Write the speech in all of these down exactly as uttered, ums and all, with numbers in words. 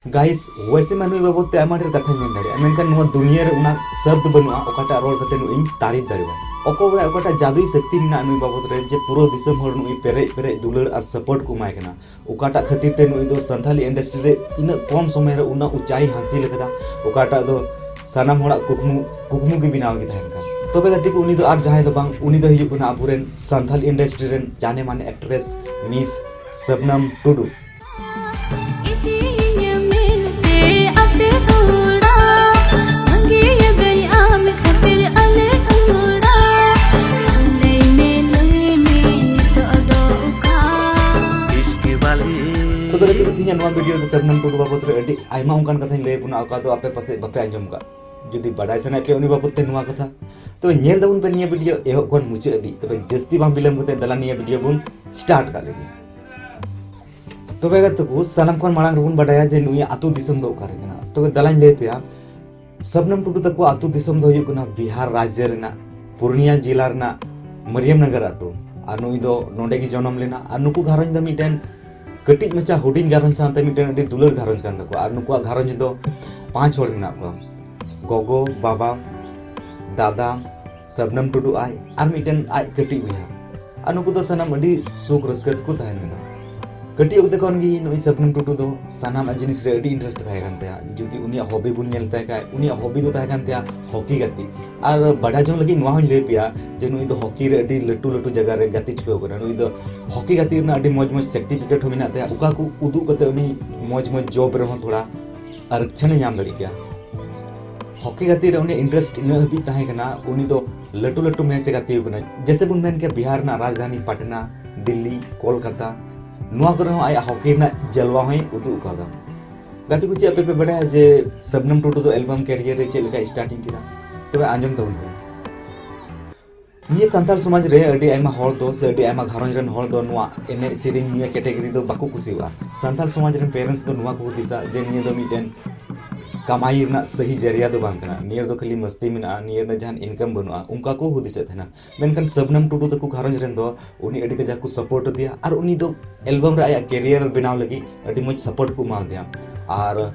Guys, ᱣᱮᱥᱮ ᱢᱟ ᱱᱩᱭ ᱵᱟᱵᱚᱫ ᱛᱮ ᱟᱭᱢᱟ ᱰᱷᱮᱨ ᱠᱟᱛᱷᱟᱧ ᱢᱮᱱ ᱫᱟᱲᱮᱭᱟᱜᱼᱟ, ᱢᱮᱱᱠᱷᱟᱱ ᱱᱚᱣᱟ ᱫᱩᱱᱤᱭᱟᱹ ᱨᱮ ᱚᱱᱟ ᱥᱚᱵᱫ ᱵᱟᱹᱱᱩᱜᱼᱟ ᱚᱠᱟᱴᱟᱜ ᱨᱚᱲ ᱠᱟᱛᱮ ᱱᱩᱭ ᱤᱧ ᱛᱟᱨᱤᱯ ᱫᱟᱲᱮᱭᱟᱜᱼᱟ᱾ ᱚᱠᱚᱭ ᱵᱟᱲᱟᱭ ᱚᱠᱟᱴᱟᱜ ᱡᱟᱫᱩᱭ ᱥᱚᱠᱛᱤ ᱢᱮᱱᱟᱜᱼᱟ ᱱᱩᱭ ᱵᱟᱵᱚᱫ ᱨᱮ, ᱡᱮ ᱯᱩᱨᱟᱹ ᱫᱤᱥᱚᱢ ᱦᱚᱲ ᱱᱩᱭ ᱯᱮᱨᱮᱡ ᱯᱮᱨᱮᱡ ᱫᱩᱞᱟᱹᱲ ᱟᱨ ᱥᱟᱯᱳᱨᱴ ᱠᱚ ᱮᱢᱟᱭ ᱠᱟᱱᱟ᱾ ᱚᱠᱟᱴᱟᱜ ᱠᱷᱟᱹᱛᱤᱨ ᱛᱮ ᱱᱩᱭ ᱫᱚ ᱥᱟᱱᱛᱟᱞᱤ ᱤᱱᱰᱟᱥᱴᱨᱤ ᱨᱮ ᱤᱱᱟᱹᱜ ᱠᱚᱢ ᱥᱚᱢᱚᱭ ᱨᱮ ᱩᱱᱟᱹᱜ ᱩᱪᱟᱭ ᱦᱟᱹᱥᱤᱞ ᱟᱠᱟᱫᱟ, ᱚᱠᱟᱴᱟᱜ ᱫᱚ ᱥᱟᱱᱟᱢ ᱦᱚᱲᱟᱜ ᱠᱩᱠᱢᱩ ᱠᱩᱠᱢᱩ ᱜᱮ ᱵᱮᱱᱟᱣ ᱜᱮ ᱛᱟᱦᱮᱱ ᱠᱟᱱ᱾ ᱛᱚᱵᱮ ᱜᱟᱛᱮ ᱠᱚ, ᱩᱱᱤ ᱫᱚ ᱟᱨ ᱡᱟᱦᱟᱸᱭ ᱫᱚ ᱵᱟᱝ, ᱩᱱᱤ ᱫᱚ ᱦᱩᱭᱩᱜ ᱠᱟᱱᱟ ᱟᱵᱚᱨᱮᱱ ᱥᱟᱱᱛᱟᱞᱤ ᱤᱱᱰᱟᱥᱴᱨᱤ ᱨᱮᱱ ᱡᱟᱱᱮ ᱢᱟᱱᱮ ᱮᱠᱴᱨᱮᱥ ᱢᱤᱥ ᱥᱚᱵᱱᱚᱢ ᱴᱩᱰᱩ᱾ ᱤᱫᱤᱭᱤᱧ ᱢᱮᱱᱛᱮ ᱟᱯᱮ ᱚᱲᱟᱜ, ᱵᱷᱟᱹᱜᱤᱭᱟᱹᱫᱟᱹᱧ ᱟᱢ ᱠᱷᱟᱹᱛᱤᱨ ᱟᱞᱮ ᱚᱲᱟᱜ᱾ ᱞᱟᱹᱭ ᱢᱮ, ᱞᱟᱹᱭ ᱢᱮ, ᱱᱤᱛᱚᱜ ᱫᱚ ᱚᱠᱟ? ᱤᱥᱠ ᱣᱟᱞᱤ᱾ ᱛᱚᱵᱮ ᱜᱟᱛᱮ ᱠᱚ, ᱛᱮᱦᱮᱧᱟᱜ ᱱᱚᱣᱟ ᱵᱷᱤᱰᱤᱭᱳ ᱫᱚ ᱥᱚᱵᱱᱚᱢ ᱴᱩᱰᱩ ᱵᱟᱵᱚᱫ ᱨᱮ ᱟᱹᱰᱤ ᱟᱭᱢᱟ ᱚᱱᱠᱟᱱ ᱠᱟᱛᱷᱟᱧ ᱞᱟᱹᱭ ᱟᱵᱚᱱᱟ, ᱚᱠᱟ ᱫᱚ ᱟᱯᱮ ᱯᱟᱥᱮᱡ ᱵᱟᱯᱮ ᱟᱸᱡᱚᱢ ᱠᱟᱜ᱾ ᱡᱩᱫᱤ ᱵᱟᱰᱟᱭ ᱥᱟᱱᱟᱭᱮᱫ ᱯᱮᱭᱟ ᱩᱱᱤ ᱵᱟᱵᱚᱫ ᱛᱮ ᱱᱚᱣᱟ ᱠᱟᱛᱷᱟ, ᱛᱚᱵᱮ ᱧᱮᱞ ᱛᱟᱵᱚᱱ ᱯᱮ ᱱᱤᱭᱟᱹ ᱵᱷᱤᱰᱤᱭᱳ ᱮᱦᱚᱵ ᱠᱷᱚᱱ ᱢᱩᱪᱟᱹᱫ ᱦᱟᱹᱵᱤᱡ᱾ ᱛᱚᱵᱮ ᱡᱟᱹᱥᱛᱤ ᱵᱟᱝ ᱵᱤᱞᱚᱢ ᱠᱟᱛᱮ ᱫᱮᱞᱟ ᱱᱤᱭᱟᱹ ᱵᱷᱤᱰᱤᱭᱳ ᱵᱚᱱ ᱥᱴᱟᱨᱴ ᱠᱟᱜ ᱞᱮᱜᱮ᱾ ᱛᱚᱵᱮ ᱜᱟᱛᱮ ᱠᱚ, ᱥᱟᱱᱟᱢ ᱠᱷᱚᱱ ᱢᱟᱲᱟᱝ ᱨᱮᱵᱚᱱ ᱵᱟᱰᱟᱭᱟ ᱡᱮ ᱱᱩᱭᱟᱜ ᱟᱹᱛᱩ ᱫᱤᱥᱚᱢ ᱫᱚ ᱚᱠᱟᱨᱮ ᱠᱟᱱᱟ᱾ ᱛᱚᱵᱮ ᱫᱮᱞᱟᱧ ᱞᱟᱹᱭ ᱯᱮᱭᱟ, ᱥᱚᱵᱱᱚᱢ ᱴᱩᱰᱩ ᱛᱟᱠᱚᱣᱟᱜ ᱟᱹᱛᱩ ᱫᱤᱥᱚᱢ ᱫᱚ ᱦᱩᱭᱩᱜ ᱠᱟᱱᱟ ᱵᱤᱦᱟᱨ ᱨᱟᱡᱽᱡᱚ ᱨᱮᱱᱟᱜ ᱯᱩᱨᱱᱤᱭᱟ ᱡᱮᱞᱟ ᱨᱮᱱᱟᱜ ᱢᱟᱨᱤᱭᱟᱢ ᱱᱟᱜᱟᱨ ᱟᱹᱛᱩ᱾ ᱟᱨ ᱱᱩᱭ ᱫᱚ ᱱᱚᱰᱮ ᱜᱮ ᱡᱚᱱᱚᱢ ᱞᱮᱱᱟ᱾ ᱟᱨ ᱱᱩᱠᱩ ᱜᱷᱟᱨᱚᱸᱡᱽ ᱫᱚ ᱢᱤᱫᱴᱮᱱ ᱠᱟᱹᱴᱤᱡ ᱢᱟᱪᱷᱟ ᱦᱩᱰᱤᱧ ᱜᱷᱟᱨᱚᱸᱡᱽ ᱥᱟᱶᱛᱮ ᱢᱤᱫᱴᱮᱱ ᱟᱹᱰᱤ ᱫᱩᱞᱟᱹᱲ ᱜᱷᱟᱨᱚᱸᱡᱽ ᱠᱟᱱ ᱛᱟᱠᱚᱣᱟ᱾ ᱟᱨ ᱱᱩᱠᱩᱣᱟᱜ ᱜᱷᱟᱨᱚᱸᱡᱽ ᱫᱚ ᱯᱟᱸᱪ ᱦᱚᱲ ᱢᱮᱱᱟᱜ ᱠᱚᱣᱟ, ᱜᱚᱜᱚ, ᱵᱟᱵᱟ, ᱫᱟᱫᱟ, ᱥᱚᱵᱱᱚᱢ ᱴᱩᱰᱩ ᱟᱡ, ᱟᱨ ᱢᱤᱫᱴᱮᱱ ᱟᱡ ᱠᱟᱹᱴᱤᱡ ᱵᱚᱭᱦᱟ᱾ ᱟᱨ ᱱᱩᱠᱩ ᱫᱚ ᱥᱟᱱᱟᱢ ᱟᱹᱰᱤ ᱥᱩᱠ ᱨᱟᱹᱥᱠᱟᱹ ᱛᱮᱠᱚ ᱛᱟᱦᱮᱱ ᱠᱟᱱᱟ᱾ ᱠᱟᱹᱴᱤᱡ ᱚᱠᱛᱮ ᱠᱷᱚᱱ ᱜᱮ ᱱᱩᱭ ᱥᱚᱵᱱᱚᱢ ᱴᱩᱰᱩ ᱫᱚ ᱥᱟᱱᱟᱢᱟᱜ ᱡᱤᱱᱤᱥ ᱨᱮ ᱟᱹᱰᱤ ᱤᱱᱴᱟᱨᱮᱥᱴ ᱛᱟᱦᱮᱸ ᱠᱟᱱ ᱛᱟᱭᱟ᱾ ᱡᱩᱫᱤ ᱩᱱᱤᱭᱟᱜ ᱦᱚᱵᱤ ᱵᱚᱱ ᱧᱮᱞ ᱛᱟᱭ ᱠᱷᱟᱡ, ᱩᱱᱤᱭᱟᱜ ᱦᱚᱵᱤ ᱫᱚ ᱛᱟᱦᱮᱸ ᱠᱟᱱ ᱛᱟᱭᱟ ᱦᱚᱠᱤ ᱜᱟᱛᱮᱜ᱾ ᱟᱨ ᱵᱟᱰᱟᱭ ᱡᱚᱝ ᱞᱟᱹᱜᱤᱫ ᱱᱚᱣᱟ ᱦᱚᱧ ᱞᱟᱹᱭ ᱯᱮᱭᱟ ᱡᱮ ᱱᱩᱭ ᱫᱚ ᱦᱚᱠᱤ ᱨᱮ ᱟᱹᱰᱤ ᱞᱟᱹᱴᱩ ᱞᱟᱹᱴᱩ ᱡᱟᱭᱜᱟ ᱨᱮ ᱜᱟᱛᱮ ᱪᱩᱠᱟᱹᱣ ᱠᱟᱱᱟ᱾ ᱱᱩᱭ ᱫᱚ ᱦᱚᱠᱤ ᱜᱟᱛᱮᱜ ᱨᱮᱱᱟᱜ ᱟᱹᱰᱤ ᱢᱚᱡᱽ ᱢᱚᱡᱽ ᱥᱟᱨᱴᱤᱯᱷᱤᱠᱮᱴ ᱦᱚᱸ ᱢᱮᱱᱟᱜ ᱛᱟᱭᱟ᱾ ᱚᱠᱟ ᱠᱚ ᱩᱫᱩᱜ ᱠᱟᱛᱮ ᱩᱱᱤ ᱢᱚᱡᱽ ᱢᱚᱡᱽ ᱡᱚᱵ ᱨᱮᱦᱚᱸ ᱛᱷᱚᱲᱟ ᱟᱨᱠᱪᱷᱟᱱᱮ ᱧᱟᱢ ᱫᱟᱲᱮ ᱠᱮᱭᱟ᱾ ᱦᱚᱠᱤ ᱜᱟᱛᱮᱜ ᱨᱮ ᱩᱱᱤᱭᱟᱜ ᱤᱱᱴᱟᱨᱮᱥᱴ ᱤᱱᱟᱹᱜ ᱦᱟᱹᱵᱤᱡ ᱛᱟᱦᱮᱸ ᱠᱟᱱᱟ, ᱩᱱᱤ ᱫᱚ ᱞᱟᱹᱴᱩ ᱞᱟᱹᱴᱩ ᱢᱮᱪ ᱮ ᱜᱟᱛᱮ ᱠᱟᱱᱟ᱾ ᱡᱮᱥᱮ ᱵᱚᱱ ᱢᱮᱱ ᱠᱮᱭᱟ, ᱵᱤᱦᱟᱨ ᱨᱮᱱᱟᱜ ᱨᱟᱡᱽᱫᱷᱟᱱᱤ ᱯᱟᱴᱱᱟ, ᱫᱤᱞᱞᱤ, ᱠᱳᱞᱠᱟᱛᱟ, ᱱᱚᱣᱟ ᱠᱚᱨᱮ ᱦᱚᱸ ᱟᱭᱟᱜ ᱦᱚᱠᱤ ᱨᱮᱱᱟᱜ ᱡᱟᱞᱣᱟ ᱦᱚᱸᱭ ᱩᱫᱩᱜ ᱟᱠᱟᱫᱟ᱾ ᱜᱟᱛᱮ ᱠᱚ, ᱪᱮᱫ ᱟᱯᱮ ᱯᱮ ᱵᱟᱰᱟᱭᱟ ᱡᱮ ᱥᱚᱵᱱᱚᱢ ᱴᱩᱰᱩ ᱫᱚ ᱮᱞᱵᱟᱢ ᱠᱮᱨᱤᱭᱟᱨ ᱨᱮ ᱪᱮᱫ ᱞᱮᱠᱟᱭ ᱥᱴᱟᱨᱴᱤᱝ ᱠᱮᱫᱟ? ᱛᱚᱵᱮ ᱟᱸᱡᱚᱢ ᱛᱟᱵᱚᱱ ᱯᱮ᱾ ᱱᱤᱭᱟᱹ ᱥᱟᱱᱛᱟᱲ ᱥᱚᱢᱟᱡᱽ ᱨᱮ ᱟᱹᱰᱤ ᱟᱭᱢᱟ ᱦᱚᱲ ᱫᱚ ᱥᱮ ᱟᱹᱰᱤ ᱟᱭᱢᱟ ᱜᱷᱟᱨᱚᱸᱡᱽ ᱨᱮᱱ ᱦᱚᱲ ᱫᱚ ᱱᱚᱣᱟ ᱮᱱᱮᱡ ᱥᱮᱨᱮᱧ ᱱᱤᱭᱟᱹ ᱠᱮᱴᱮᱜᱚᱨᱤ ᱫᱚ ᱵᱟᱠᱚ ᱠᱩᱥᱤᱣᱟᱜᱼᱟ᱾ ᱥᱟᱱᱛᱟᱲ ᱥᱚᱢᱟᱡᱽ ᱨᱮᱱ ᱯᱮᱨᱮᱱᱴᱥ ᱫᱚ ᱱᱚᱣᱟ ᱠᱚ ᱦᱩᱫᱤᱥᱟ ᱡᱮ ᱱᱤᱭᱟᱹ ᱫᱚ ᱢᱤᱫᱴᱮᱱ ᱠᱟᱢᱟᱭ ᱨᱮᱱᱟᱜ ᱥᱟᱹᱦᱤ ᱡᱟᱹᱨᱤᱭᱟ ᱫᱚ ᱵᱟᱝ ᱠᱟᱱᱟ, ᱱᱤᱭᱟᱹ ᱨᱮᱫᱚ ᱠᱷᱟᱹᱞᱤ ᱢᱟᱹᱥᱛᱤ ᱢᱮᱱᱟᱜᱼᱟ, ᱱᱤᱭᱟᱹ ᱨᱮᱱᱟᱜ ᱡᱟᱦᱟᱱ ᱤᱱᱠᱟᱢ ᱵᱟᱹᱱᱩᱜᱼᱟ, ᱚᱱᱠᱟ ᱠᱚ ᱦᱩᱫᱤᱥᱮᱫ ᱛᱟᱦᱮᱱᱟ᱾ ᱢᱮᱱᱠᱷᱟᱱ ᱥᱚᱵᱱᱚᱢ ᱴᱩᱰᱩ ᱛᱟᱠᱚ ᱜᱷᱟᱨᱚᱸᱡᱽ ᱨᱮᱱ ᱫᱚ ᱩᱱᱤ ᱟᱹᱰᱤ ᱠᱟᱡᱟᱠ ᱠᱚ ᱥᱟᱯᱳᱨᱴ ᱟᱫᱮᱭᱟ ᱟᱨ ᱩᱱᱤ ᱫᱚ ᱮᱞᱵᱟᱢ ᱨᱮ ᱟᱭᱟᱜ ᱠᱮᱨᱤᱭᱟᱨ ᱵᱮᱱᱟᱣ ᱞᱟᱹᱜᱤᱫ ᱟᱹᱰᱤ ᱢᱚᱡᱽ ᱥᱟᱯᱳᱨᱴ ᱠᱚ ᱮᱢᱟᱣᱟᱫᱮᱭᱟ᱾ ᱟᱨ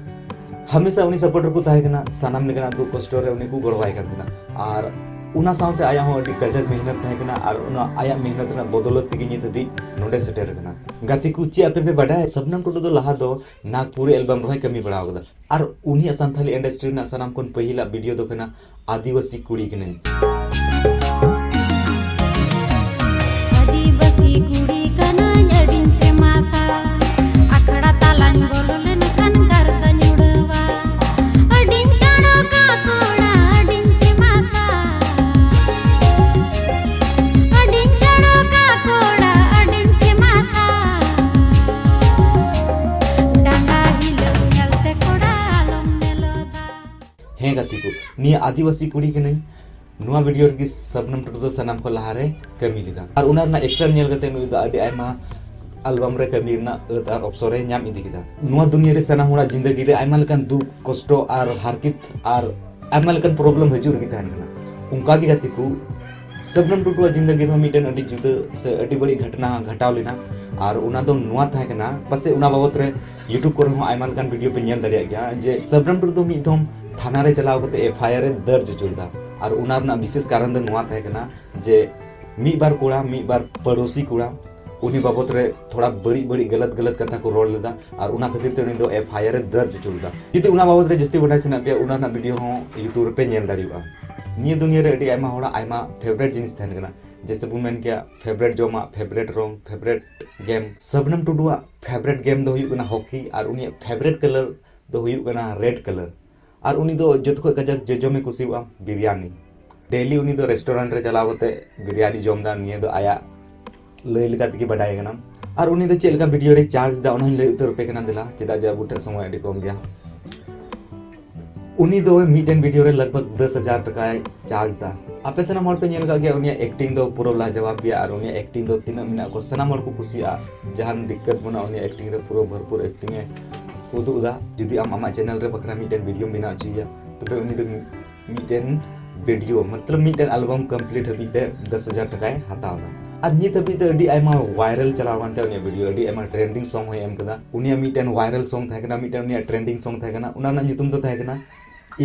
ᱦᱟᱢᱮᱥᱟ ᱩᱱᱤ ᱥᱟᱯᱳᱨᱴ ᱨᱮᱠᱚ ᱛᱟᱦᱮᱸ ᱠᱟᱱᱟ᱾ ᱥᱟᱱᱟᱢ ᱞᱮᱠᱟᱱᱟᱜ ᱫᱩᱠ ᱠᱚᱥᱴᱚ ᱨᱮ ᱩᱱᱤ ᱠᱚ ᱜᱚᱲᱚᱣᱟᱭ ᱠᱟᱱ ᱛᱟᱦᱮᱱᱟ᱾ ᱟᱨ ᱚᱱᱟ ᱥᱟᱶᱛᱮ ᱟᱭᱟᱜ ᱦᱚᱸ ᱟᱹᱰᱤ ᱠᱟᱡᱟᱠ ᱢᱮᱦᱱᱚᱛ ᱛᱟᱦᱮᱸ ᱠᱟᱱᱟ᱾ ᱟᱨ ᱚᱱᱟ ᱟᱭᱟᱜ ᱢᱮᱦᱱᱚᱛ ᱨᱮᱱᱟᱜ ᱵᱚᱫᱚᱞᱚᱛ ᱛᱮᱜᱮ ᱱᱤᱛ ᱦᱟᱹᱵᱤᱡ ᱱᱚᱰᱮ ᱥᱮᱴᱮᱨ ᱟᱠᱟᱱᱟ᱾ ᱜᱟᱛᱮ ᱠᱚ, ᱪᱮᱫ ᱟᱯᱮ ᱯᱮ ᱵᱟᱰᱟᱭᱟ, ᱥᱟᱵᱱᱟᱢ ᱴᱩᱰᱩ ᱫᱚ ᱞᱟᱦᱟ ᱫᱚ ᱱᱟᱜᱽᱯᱩᱨᱤ ᱮᱞᱵᱟᱢ ᱨᱮᱦᱚᱸᱭ ᱠᱟᱹᱢᱤ ᱵᱟᱲᱟ ᱟᱠᱟᱫᱟ᱾ ᱟᱨ ᱩᱱᱤᱭᱟᱜ ᱥᱟᱱᱛᱷᱟᱞᱤ ᱤᱱᱰᱟᱥᱴᱨᱤ ᱨᱮᱱᱟᱜ ᱥᱟᱱᱟᱢ ᱠᱷᱚᱱ ᱯᱟᱹᱦᱤᱞᱟᱜ ᱵᱷᱤᱰᱤᱭᱳ ᱫᱚ ᱠᱟᱱᱟ ᱟᱹᱫᱤᱵᱟᱹᱥᱤ ᱠᱩᱲᱤ ᱠᱟᱹᱱᱟᱹᱧ᱾ ᱟᱹᱫᱤᱵᱟᱹᱥᱤ ᱠᱩᱲᱤ ᱠᱟᱹᱱᱟᱹᱧ, ᱟᱹᱰᱤᱧ ᱯᱷᱮᱢᱟᱥᱟ᱾ ᱟᱠᱷᱲᱟ ᱛᱟᱞᱟᱧ ᱵᱚᱞᱚ ᱞᱮᱱᱠᱷᱟᱱ ᱜᱟᱨᱫᱟᱧ ᱩᱰᱟᱹᱣᱟ᱾ ᱟᱹᱰᱤᱧ ᱪᱟᱲᱚᱠᱟ ᱠᱚᱲᱟ, ᱟᱹᱰᱤᱧ ᱯᱷᱮᱢᱟᱥᱟ᱾ ᱟᱹᱰᱤᱧ ᱪᱟᱲᱚᱠᱟ ᱠᱚᱲᱟ, ᱟᱹᱰᱤᱧ ᱯᱷᱮᱢᱟᱥᱟ᱾ ᱰᱟᱸᱰᱟ ᱦᱤᱞᱟᱹᱣ ᱧᱮᱞᱛᱮ ᱠᱚᱲᱟ ᱟᱞᱚᱢ ᱢᱮᱞᱚᱫᱟ᱾ ᱦᱮᱸ ᱜᱟᱛᱮ ᱠᱚ, ᱱᱤᱭᱟᱹ ᱟᱹᱫᱤᱵᱟᱹᱥᱤ ᱠᱩᱲᱤ ᱠᱟᱹᱱᱟᱹᱧ, ᱱᱚᱣᱟ ᱵᱷᱤᱰᱤᱭᱳ ᱨᱮᱜᱮ ᱥᱟᱵᱱᱟᱢ ᱴᱩᱰᱩ ᱫᱚ ᱥᱟᱱᱟᱢ ᱠᱷᱚᱱ ᱞᱟᱦᱟᱨᱮ ᱠᱟᱹᱢᱤ ᱞᱮᱫᱟ᱾ ᱟᱨ ᱚᱱᱟ ᱨᱮᱱᱟᱜ ᱮᱠᱥᱮᱱ ᱧᱮᱞ ᱠᱟᱛᱮ ᱱᱩᱭ ᱫᱚ ᱟᱹᱰᱤ ᱟᱭᱢᱟ ᱟᱞᱵᱟᱢ ᱨᱮ ᱠᱟᱹᱢᱤ ᱨᱮᱱᱟᱜ ᱟᱹᱫ ᱟᱨ ᱚᱯᱥᱚᱨ ᱮ ᱧᱟᱢ ᱤᱫᱤ ᱠᱮᱫᱟ᱾ ᱱᱚᱣᱟ ᱫᱩᱱᱤᱭᱟᱹ ᱨᱮ ᱥᱟᱱᱟᱢ ᱦᱚᱲᱟᱜ ᱡᱤᱱᱫᱟᱹᱜᱤ ᱨᱮ ᱟᱭᱢᱟ ᱞᱮᱠᱟᱱ ᱫᱩᱠ, ᱠᱚᱥᱴᱚ ᱟᱨ ᱦᱟᱨᱠᱮᱛ ᱟᱨ ᱟᱭᱢᱟ ᱞᱮᱠᱟᱱ ᱯᱨᱚᱵᱞᱮᱢ ᱦᱤᱡᱩᱜ ᱨᱮᱜᱮ ᱛᱟᱦᱮᱱ ᱠᱟᱱᱟ᱾ ᱚᱱᱠᱟ ᱜᱮ ᱜᱟᱛᱮ ᱠᱚ, ᱥᱟᱵᱱᱟᱢ ᱴᱩᱰᱩᱣᱟᱜ ᱡᱤᱱᱫᱟᱹᱜᱤ ᱨᱮᱦᱚᱸ ᱢᱤᱫᱴᱮᱱ ᱟᱹᱰᱤ ᱡᱩᱫᱟᱹ ᱥᱮ ᱟᱹᱰᱤ ᱵᱟᱹᱲᱤᱡ ᱜᱷᱚᱴᱚᱱᱟ ᱜᱷᱟᱴᱟᱣ ᱞᱮᱱᱟ᱾ ᱟᱨ ᱚᱱᱟ ᱫᱚ ᱱᱚᱣᱟ ᱛᱟᱦᱮᱸ ᱠᱟᱱᱟ, ᱯᱟᱥᱮᱡ ᱚᱱᱟ ᱵᱟᱵᱚᱛ ᱨᱮ YouTube ᱠᱚᱨᱮ ᱦᱚᱸ ᱟᱭᱢᱟ ᱞᱮᱠᱟᱱ ᱵᱷᱤᱰᱤᱭᱳ ᱯᱮ ᱧᱮᱞ ᱫᱟᱲᱮᱭᱟᱜ ᱜᱮᱭᱟ, ᱡᱮ ᱥᱟᱵᱱᱟᱢ ᱴᱩᱰᱩ ᱫᱚ ᱢᱤᱫ ᱫᱷᱚᱢ ᱛᱷᱟᱱᱟ ᱨᱮ ᱪᱟᱞᱟᱣ ᱠᱟᱛᱮ FIR ᱮ ᱫᱟᱨᱡᱽ ᱦᱚᱪᱚ ᱞᱮᱫᱟ᱾ ᱟᱨ ᱚᱱᱟ ᱨᱮᱱᱟᱜ ᱵᱤᱥᱮᱥ ᱠᱟᱨᱚᱱ ᱫᱚ ᱱᱚᱣᱟ ᱛᱟᱦᱮᱸ ᱠᱟᱱᱟ ᱡᱮ ᱢᱤᱫ ᱵᱟᱨ ᱠᱚᱲᱟ, ᱢᱤᱫ ᱵᱟᱨ ᱯᱟᱹᱲᱳᱥᱤ ᱠᱚᱲᱟ ᱩᱱᱤ ᱵᱟᱵᱚᱛ ᱨᱮ ᱛᱷᱚᱲᱟ ᱵᱟᱹᱲᱤᱡ ᱵᱟᱹᱲᱤᱡ ᱜᱟᱞᱟᱛ ᱜᱟᱞᱟᱛ ᱠᱟᱛᱷᱟ ᱠᱚ ᱨᱚᱲ ᱞᱮᱫᱟ, ᱟᱨ ᱚᱱᱟ ᱠᱷᱟᱹᱛᱤᱨ ᱛᱮ ᱩᱱᱤ ᱫᱚ FIR ᱮ ᱫᱟᱨᱡᱽ ᱦᱚᱪᱚ ᱞᱮᱫᱟ᱾ ᱡᱩᱫᱤ ᱚᱱᱟ ᱵᱟᱵᱚᱛ ᱨᱮ ᱡᱟᱹᱥᱛᱤ ᱵᱟᱰᱟᱭ ᱥᱟᱱᱟᱭᱮᱫ ᱯᱮᱭᱟ, ᱚᱱᱟ ᱨᱮᱱᱟᱜ ᱵᱷᱤᱰᱤᱭᱳ ᱦᱚᱸ YouTube ᱨᱮᱯᱮ ᱧᱮᱞ ᱫᱟᱲᱮᱭᱟᱜᱼᱟ᱾ ᱱᱤᱭᱟᱹ ᱫᱩᱱᱤᱭᱟᱹ ᱨᱮ ᱟᱹᱰᱤ ᱟᱭᱢᱟ ᱦᱚᱲᱟᱜ ᱟᱭᱢᱟ ᱯᱷᱮᱵᱟᱨᱮᱴ ᱡᱤᱱᱤᱥ ᱛᱟᱦᱮᱱ ᱠᱟᱱᱟ, ᱡᱮᱭᱥᱮ ᱵᱚᱱ ᱢᱮᱱ ᱠᱮᱭᱟ ᱯᱷᱮᱵᱟᱨᱮᱴ ᱡᱚᱢᱟᱜ, ᱯᱷᱮᱵᱟᱨᱮᱴ ᱨᱚᱝ, ᱯᱷᱮᱵᱟᱨᱮᱴ ᱜᱮᱢ᱾ ᱥᱟᱵᱱᱟᱢ ᱴᱩᱰᱩᱣᱟᱜ ᱯᱷᱮᱵᱟᱨᱮᱴ ᱜᱮᱢ ᱫᱚ ᱦᱩᱭᱩᱜ ᱠᱟᱱᱟ ᱦᱚᱠᱤ, ᱟᱨ ᱩᱱᱤᱭᱟᱜ ᱯᱷᱮᱵᱟᱨᱮᱴ ᱠᱟᱞᱟᱨ ᱫᱚ ᱦᱩᱭᱩᱜ ᱠᱟᱱᱟ ᱨᱮᱰ ᱠᱟᱞᱟᱨ᱾ ᱟᱨ ᱩᱱᱤ ᱫᱚ ᱡᱚᱛᱚ ᱠᱷᱚᱱ ᱠᱟᱡᱟᱠ ᱡᱚᱡᱚᱢᱮ ᱠᱩᱥᱤᱭᱟᱜᱼᱟ ᱵᱤᱨᱭᱟᱱᱤ᱾ ᱰᱮᱞᱤ ᱩᱱᱤ ᱫᱚ ᱨᱮᱥᱴᱩᱨᱮᱱᱴ ᱨᱮ ᱪᱟᱞᱟᱣ ᱠᱟᱛᱮ ᱵᱤᱨᱭᱟᱱᱤ ᱡᱚᱢ ᱮᱫᱟ, ᱱᱤᱭᱟᱹ ᱫᱚ ᱟᱭᱟᱜ ᱞᱟᱹᱭ ᱞᱮᱠᱟ ᱛᱮᱜᱮ ᱵᱟᱰᱟᱭ ᱠᱟᱱᱟ᱾ ᱟᱨ ᱩᱱᱤ ᱫᱚ ᱪᱮᱫ ᱞᱮᱠᱟ ᱵᱷᱤᱰᱤᱭᱳ ᱨᱮ ᱪᱟᱨᱡᱽ ᱮᱫᱟ, ᱚᱱᱟ ᱦᱚᱸᱧ ᱞᱟᱹᱭ ᱩᱛᱟᱹᱨ ᱟᱯᱮ ᱠᱟᱱᱟ, ᱫᱮᱞᱟ, ᱪᱮᱫᱟᱜ ᱡᱮ ᱟᱵᱚ ᱴᱷᱮᱱ ᱥᱚᱢᱚᱭ ᱟᱹᱰᱤ ᱠᱚᱢ ᱜᱮᱭᱟ᱾ ᱩᱱᱤ ᱫᱚ ᱢᱤᱫᱴᱮᱱ ᱵᱷᱤᱰᱤᱭᱳ ᱨᱮ ᱞᱟᱜᱽ ᱵᱷᱟᱜᱽ ᱫᱚᱥ ᱦᱟᱡᱟᱨ ᱴᱟᱠᱟᱭ ᱪᱟᱨᱡᱽ ᱮᱫᱟ᱾ ᱟᱯᱮ ᱥᱟᱱᱟᱢ ᱦᱚᱲ ᱯᱮ ᱧᱮᱞ ᱟᱠᱟᱫ ᱜᱮᱭᱟ, ᱩᱱᱤᱭᱟᱜ ᱮᱠᱴᱤᱝ ᱫᱚ ᱯᱩᱨᱟᱹ ᱞᱟᱡᱟᱣᱟᱵ ᱜᱮᱭᱟ, ᱟᱨ ᱩᱱᱤᱭᱟᱜ ᱮᱠᱴᱤᱝ ᱫᱚ ᱛᱤᱱᱟᱹᱜ ᱢᱮᱱᱟᱜ ᱠᱚ ᱥᱟᱱᱟᱢ ᱦᱚᱲ ᱠᱚ ᱠᱩᱥᱤᱭᱟᱜᱼᱟ᱾ ᱡᱟᱦᱟᱱ ᱫᱤᱠᱠᱟᱛ ᱵᱟᱹᱱᱩᱜᱼᱟ ᱩᱱᱤᱭᱟᱜ ᱮᱠᱴᱤᱝ ᱨᱮ, ᱯᱩᱨᱟᱹ ᱵᱷᱚᱨᱯᱩᱨ ᱮᱠᱴᱤᱝ ᱮ ᱩᱫᱩᱜ ᱮᱫᱟ᱾ ᱡᱩᱫᱤ ᱟᱢ ᱟᱢᱟᱜ ᱪᱮᱱᱮᱞ ᱨᱮ ᱵᱟᱠᱷᱨᱟ ᱢᱤᱫᱴᱮᱱ ᱵᱷᱤᱰᱤᱭᱳᱢ ᱵᱮᱱᱟᱣ ᱦᱚᱪᱚᱭᱮᱭᱟ, ᱛᱚᱵᱮ ᱩᱱᱤ ᱫᱚ ᱢᱤᱫᱴᱮᱱ ᱵᱷᱤᱰᱤᱭᱳ, ᱢᱚᱛᱞᱚᱵ ᱢᱤᱫᱴᱮᱱ ᱟᱞᱵᱟᱢ ᱠᱚᱢᱯᱞᱤᱴ ᱦᱟᱹᱵᱤᱡ ᱛᱮ ᱫᱚᱥ ᱦᱟᱡᱟᱨ ᱴᱟᱠᱟᱭ ᱦᱟᱛᱟᱣ ᱮᱫᱟ᱾ ᱟᱨ ᱱᱤᱛ ᱦᱟᱹᱵᱤᱡ ᱛᱮ ᱟᱹᱰᱤ ᱟᱭᱢᱟ viral ᱪᱟᱞᱟᱣ ᱠᱟᱱ ᱛᱟᱭᱟ ᱩᱱᱤᱭᱟᱜ video, ᱟᱹᱰᱤ ᱟᱭᱢᱟ trending song ᱦᱚᱸᱭ ᱮᱢ ᱠᱟᱫᱟ᱾ ᱩᱱᱤᱭᱟᱜ ᱢᱤᱫᱴᱮᱱ viral song ᱛᱟᱦᱮᱸ ᱠᱟᱱᱟ, ᱢᱤᱫᱴᱮᱱ ᱩᱱᱤᱭᱟᱜ trending song ᱛᱟᱦᱮᱸ ᱠᱟᱱᱟ, ᱚᱱᱟ ᱨᱮᱱᱟᱜ ᱧᱩᱛᱩᱢ ᱫᱚ ᱛᱟᱦᱮᱸ ᱠᱟᱱᱟ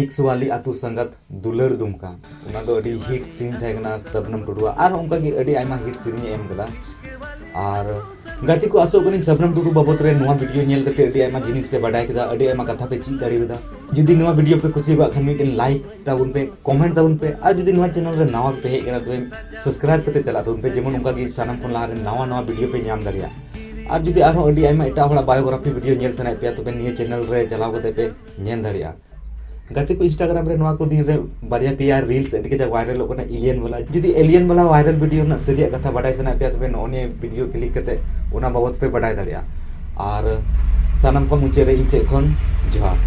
ᱤᱥᱠ ᱣᱟᱞᱤ ᱟᱛᱩ ᱥᱟᱝᱜᱟᱛ ᱫᱩᱞᱟᱹᱲ ᱫᱩᱢᱠᱟ᱾ ᱚᱱᱟ ᱫᱚ ᱟᱹᱰᱤ hit ᱥᱮᱨᱮᱧ ᱛᱟᱦᱮᱸ ᱠᱟᱱᱟ ᱥᱟᱵᱱᱟᱢ ᱴᱩᱰᱩᱣᱟᱜ, ᱟᱨ ᱚᱱᱠᱟ ᱜᱮ ᱟᱹᱰᱤ ᱟᱭᱢᱟ hit ᱥᱮᱨᱮᱧ ᱮ ᱮᱢ ᱠᱟᱫᱟ᱾ ᱟᱨ ᱜᱟᱛᱮ ᱠᱚ, ᱟᱥᱚᱜ ᱠᱟᱹᱱᱟᱹᱧ ᱥᱟᱵᱱᱟᱢ ᱴᱩᱰᱩ ᱵᱟᱵᱚᱛ ᱨᱮ ᱱᱚᱣᱟ video ᱧᱮᱞ ᱠᱟᱛᱮ ᱟᱹᱰᱤ ᱟᱭᱢᱟ ᱡᱤᱱᱤᱥ ᱯᱮ ᱵᱟᱰᱟᱭ ᱠᱮᱫᱟ, ᱟᱹᱰᱤ ᱟᱭᱢᱟ ᱠᱟᱛᱷᱟ ᱯᱮ ᱪᱮᱫ ᱫᱟᱲᱮᱭᱟᱫᱟ᱾ ᱡᱩᱫᱤ ᱱᱚᱣᱟ video ᱯᱮ ᱠᱩᱥᱤᱭᱟᱜ ᱠᱷᱟᱱ ᱢᱤᱫᱴᱮᱱ like ᱛᱟᱵᱚᱱ ᱯᱮ, comment ᱛᱟᱵᱚᱱ ᱯᱮ, ᱟᱨ ᱡᱩᱫᱤ ᱱᱚᱣᱟ channel ᱨᱮ ᱱᱟᱣᱟ ᱯᱮ ᱦᱮᱡ ᱠᱟᱱᱟ ᱛᱚᱵᱮ subscribe ᱠᱟᱛᱮ ᱪᱟᱞᱟᱜ ᱛᱟᱵᱚᱱ ᱯᱮ, ᱡᱮᱢᱚᱱ ᱚᱱᱠᱟ ᱜᱮ ᱥᱟᱱᱟᱢ ᱠᱷᱚᱱ ᱞᱟᱦᱟ ᱨᱮ ᱱᱟᱣᱟ ᱱᱟᱣᱟ video ᱯᱮ ᱧᱟᱢ ᱫᱟᱲᱮᱭᱟᱜᱼᱟ᱾ ᱟᱨ ᱡᱩᱫᱤ ᱟᱨᱦᱚᱸ ᱟᱹᱰᱤ ᱟᱭᱢᱟ ᱮᱴᱟᱜ ᱦᱚᱲᱟᱜ biography video ᱧᱮᱞ ᱥᱟᱱᱟᱭᱮᱫ ᱯᱮᱭᱟ ᱛᱚᱵᱮ ᱱᱤᱭᱟᱹ channel ᱨᱮ ᱪᱟᱞᱟᱣ ᱠᱟᱛᱮ ᱯᱮ ᱧᱮᱞ ᱫᱟᱲᱮᱭᱟᱜᱼᱟ᱾ ᱜᱟᱛᱮ ᱠᱚ, Instagram ᱨᱮ ᱱᱚᱣᱟ ᱠᱚ ᱫᱤᱱ ᱨᱮ ᱵᱟᱨᱭᱟ ᱯᱮᱭᱟ reels ᱟᱹᱰᱤ ᱠᱟᱡᱟᱠ viralᱚᱜ ᱠᱟᱱᱟ alien ᱵᱟᱞᱟ᱾ ᱡᱩᱫᱤ alien ᱵᱟᱞᱟ viral video ᱨᱮᱱᱟᱜ ᱥᱟᱹᱨᱤᱭᱟᱜ ᱠᱟᱛᱷᱟ ᱵᱟᱰᱟᱭ ᱥᱟᱱᱟᱭᱮᱫ ᱯᱮᱭᱟ ᱛᱚᱵᱮ ᱱᱚᱜᱼᱚ ᱱᱤᱭᱟᱹ video click ᱠᱟᱛᱮ ᱚᱱᱟ ᱵᱟᱵᱚᱛ ᱯᱮ ᱵᱟᱰᱟᱭ ᱫᱟᱲᱮᱭᱟᱜᱼᱟ᱾ ᱟᱨ ᱥᱟᱱᱟᱢ ᱠᱚ ᱢᱩᱪᱟᱹᱫ ᱨᱮ ᱤᱧ ᱥᱮᱫ ᱠᱷᱚᱱ ᱡᱚᱦᱟᱨ᱾